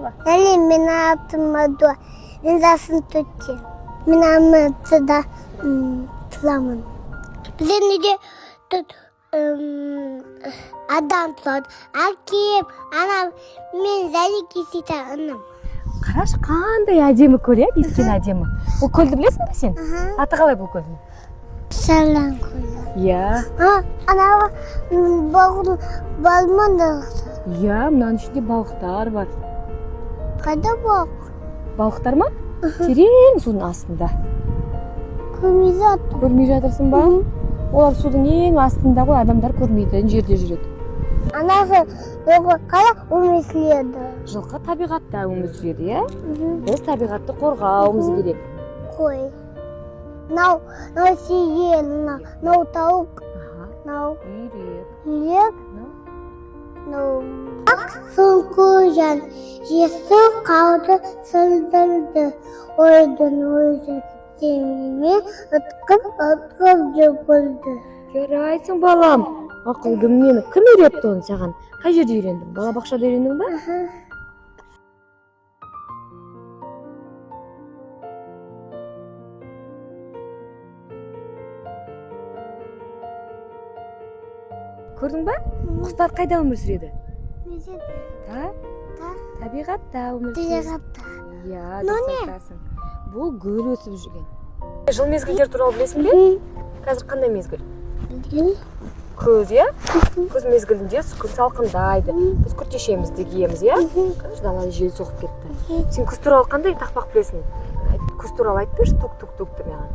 Сәлем, менің атым Адуа. Мен жасым 4-те. Мен Алматыда тұрамын. Біздің үйде тут адам тұрады. Әкем, анам, мен және кішкентай інім. Қарашы, қандай әдемі көл, иә, неткен әдемі. Бұл көлді білесің бе сен? Аты қалай бұл көлдің? Сәлем көлі. Иә. А, анау балман. Иә, мынаның ішінде балықтар бар. Қайда балық? Балықтар ма? Терең судың астында. Көрмей жатыр. Көрмей жатырсың ба? Олар судың ең астында ғой, адамдар көрмейді, жерде жүреді. Анасы жылқы қалай өмір сүреді? Жылқы табиғатта өмір сүреді, иә? Біз табиғатты қорғауымыз керек. Қой. Мынау, мынау сиыр, мынау, мынау тауық, мынау Үйрек. Үйрек, Мынау? Мынау сұңқужан. Жесі қалды сындырды. Ойдың өзі семеймен ытқып ытқып жүгірді. Жарайсың, балам. Ақылдым мені. Кім үйретті оны саған? Қай жерде үйрендің? Балабақшада үйрендің ба? Көрдің ба? Құстар қайда өмір сүреді? Межеде. Та? Та. Табиғатта өмір сүреді. Табиғатта. Иә, Мынау дұрыс не? айтасың. Бұл гүл өсіп жүрген. Жыл мезгілдері туралы білесің бе? Қазір қандай мезгіл? Күз, иә? Күз мезгілінде күн салқындайды. Біз күртешемізді киеміз, иә? Қазір далада жел соғып кетті. Сен күз туралы қандай тақпақ білесің? Күз туралы айтып берші, тук тук тукты маған.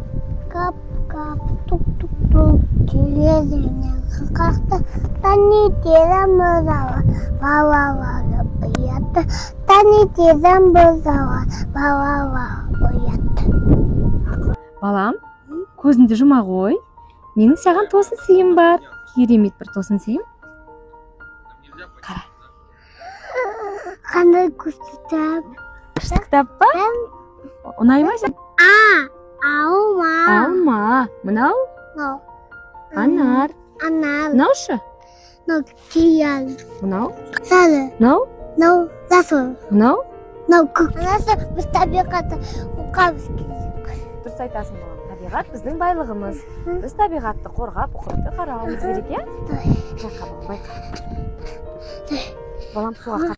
Кап кап тук тук тук терезеден қақты, тани терем бұзауы балалары ұятты, тани терем бұзауы балалары ұятты. Балам, көзіңді жұма ғой. Менің саған тосын сыйым бар. Керемет бір тосын сыйым. Қара. Қандай күшті кітап! Күшті кітап па? Ұнай ма сен? А, алма. Алма. Мынау Мынау анар. Анар. Мынау ше? Мынау киян. Мынау? Сары. Мынау? Мынау жасыл. Мынау? Мынау көк. Анасы, біз табиғатты қорғауымыз керек. Дұрыс айтасың, балам. Табиғат біздің байлығымыз. Біз табиғатты қорғап, ұқыпты қарауымыз керек, иә? Байқа, балам, байқа. Балам, суға